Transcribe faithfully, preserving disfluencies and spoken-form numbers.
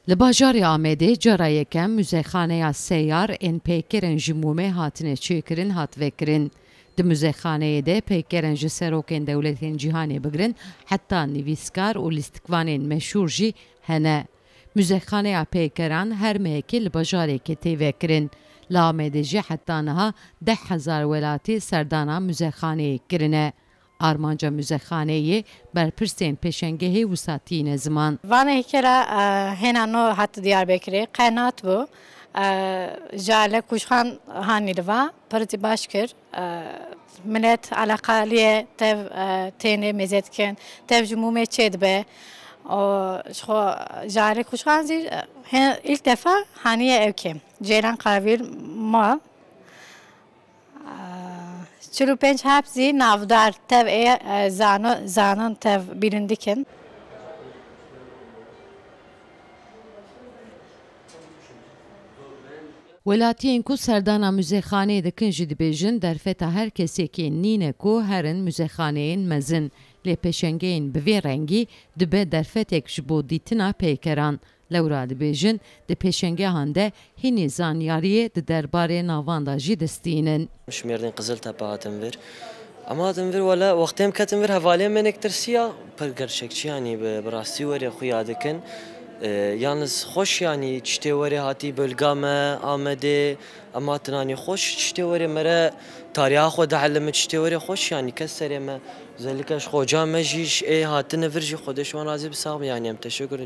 Li bajarê Amedê cara yekem muzexaneya seyar ên peykerên ji mûmê hatine çêkirin hat vekirin. Di muzexaneyê de peykerên ji serokên dewletên cîhanê bigirin heta nivîskar û lîstikvanên meşhûr jî hene. Muzexaneya peykeran her mehekê li bajarekê tê vekirin. Li Amedê jî heta niha deh hezar welatî serdana muzexaneyê kirine. Armanca muzexaneyê berpirsên pêşengehê wisa tîne ziman. Van hêkera, e, hêna no hat Diyarbekirê, qe nat bû. E, ji Alek Kuşxan hanî li va, pir zî baş kir. E, milet eleqaliyê tev, e, tênê mêze dikin, tev ji mûmê çê dibe. O, ji xwe ji Alek Kuşxan zî, e, he, ilk defa haniye ew kêm. Ceylan Karavîl mal. Çil û pênc heb zî navdar tev ê, e, zano-, zanon tev bîrin dikin. Welatiyên ku serdana muzexaneyê dikin jî dibêjin, derfeta her kesekê nîne ku herin muzexaneyên mezin, lê pêşengeyên bi vê rengî dibe derfetek ji bo dîtina peykeran. Lewra dibêjin, di pêşengehan de hînî zanyariyê di derbarê navan de jî distînin. Ji Mêrdîn Qiziltepe hatin vir. Em hatin vir, wele wextê em ketin vir, hevalê me nek tirsiya, pir gerçekçî, yanî bi, bi rastî werê xuya dikin. E, yalnız xweş, yanî tiştê werê hatî bölga me, Amedê, em hatin, yanî xweş tiştê werê me re tariha xwe dielime, tiştê werê xweş, yanî kes serê me, özellikle ji xoca me jî, ji ê hatine vir jî, Xwedê ji wan razî bi, sax bin, yanî em teşekkür